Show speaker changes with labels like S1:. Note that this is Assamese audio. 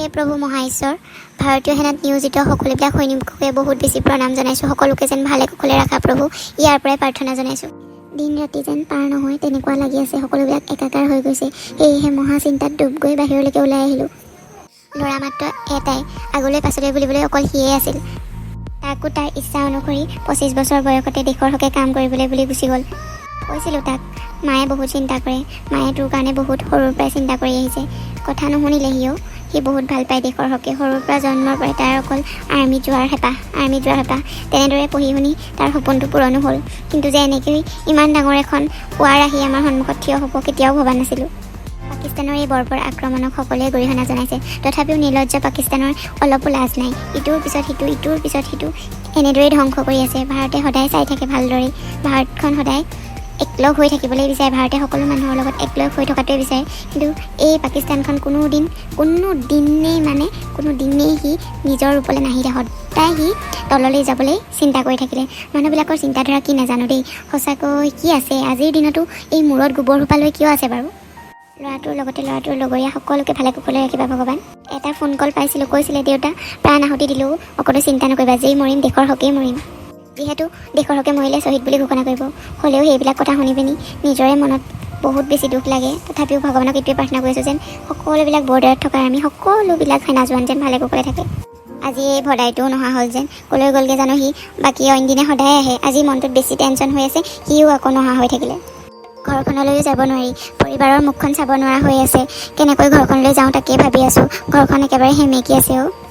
S1: হে প্ৰভু মহা ঈশ্বৰ, ভাৰতীয় সেনাত নিয়োজিত সকলোবিলাক সৈনিককে বহুত বেছি প্ৰণাম জনাইছোঁ। সকলোকে যেন ভালে কুশলে ৰাখা প্ৰভু, ইয়াৰ পৰাই প্ৰাৰ্থনা জনাইছোঁ। দিন ৰাতি যেন পাৰ নহয় তেনেকুৱা লাগি আছে। সকলোবিলাক একাকাৰ হৈ গৈছে। সেয়েহে মহা চিন্তাত ডুব গৈ বাহিৰলৈকে ওলাই আহিলোঁ। ল'ৰা মাত্ৰ এটাই, আগলৈ পাছলৈ বুলিবলৈ অকল সিয়ে আছিল। তাকো তাৰ ইচ্ছা অনুসৰি 25 বছৰ বয়সতে দেশৰ হকে কাম কৰিবলৈ বুলি গুচি গ'ল। কৈছিলোঁ তাক, মায়ে বহুত চিন্তা কৰে, মায়ে তোৰ কাৰণে বহুত সৰুৰ পৰাই চিন্তা কৰি আহিছে। কথা নুশুনিলে সিও। সি বহুত ভাল পায় দেশৰ হকে। সৰুৰ পৰা, জন্মৰ পৰাই তাৰ অকল আৰ্মিত যোৱাৰ হেঁপাহ, আৰ্মিত যোৱাৰ হেঁপাহ। তেনেদৰে পঢ়ি শুনি তাৰ সপোনটো পূৰণো হ'ল। কিন্তু যে এনেকৈ ইমান ডাঙৰ এখন ৱাৰ আহি আমাৰ সন্মুখত থিয় হ'ব, কেতিয়াও ভবা নাছিলোঁ। পাকিস্তানৰ এই বৰ্বৰ আক্ৰমণক সকলোৱে গৰিহণা জনাইছে। তথাপিও নিৰ্লজ্জ পাকিস্তানৰ অলপো লাজ নাই। ইটোৰ পিছত সিটো, ইটোৰ পিছত সিটো এনেদৰেই ধ্বংস কৰি আছে। ভাৰতে সদায় চাই থাকে ভালদৰেই। ভাৰতখন সদায় একলগ হৈ থাকিবলৈ বিচাৰে। ভাৰতে সকলো মানুহৰ লগত একলগ হৈ থকাটোৱে বিচাৰে। কিন্তু এই পাকিস্তানখন কোনো দিন, কোনো দিনেই, মানে কোনো দিনেই সি নিজৰ ৰূপলৈ নাহিলে। সদায় সি তললৈ যাবলৈ চিন্তা কৰি থাকিলে। মানুহবিলাকৰ চিন্তাধাৰা কি নাজানো দেই। সঁচাকৈ কি আছে আজিৰ দিনতো এই মূৰত গোবৰ সোপা লৈ কিয় আছে বাৰু? ল'ৰাটোৰ লগতে ল'ৰাটোৰ লগৰীয়া সকলোকে ভালে কুশলে ৰাখিবা ভগৱান। এটা ফোন কল পাইছিলোঁ। কৈছিলে, "দেউতা, প্ৰাণ আহুতি দিলেও অকণো চিন্তা নকৰিবা। যেই মৰিম, দেশৰ হকেই মৰিম।" যিহেতু দেশৰ হকে মৰিলে শ্বহীদ বুলি ঘোষণা কৰিব। হ'লেও সেইবিলাক কথা শুনি পিনি নিজৰে মনত বহুত বেছি দুখ লাগে। তথাপিও ভগৱানক এইটোৱে প্ৰাৰ্থনা কৰিছোঁ যেন সকলোবিলাক বৰ্ডাৰত থকা আমি সকলোবিলাক সেনা জোৱান যেন ভালে কুশলে থাকে। আজি এই ভদাইটোও নহা হ'ল যেন। ক'লৈ গ'লগৈ জানো সি? বাকী অইন দিনা সদায় আহে। আজি মনটোত বেছি টেনশ্যন হৈ আছে, সিও আকৌ নহা হৈ থাকিলে। ঘৰখনলৈও যাব নোৱাৰি, পৰিবাৰৰ মুখখন চাব নোৱাৰা হৈ আছে। কেনেকৈ ঘৰখনলৈ যাওঁ তাকেই ভাবি আছোঁ। ঘৰখন একেবাৰে সেমেকি আছে অ'।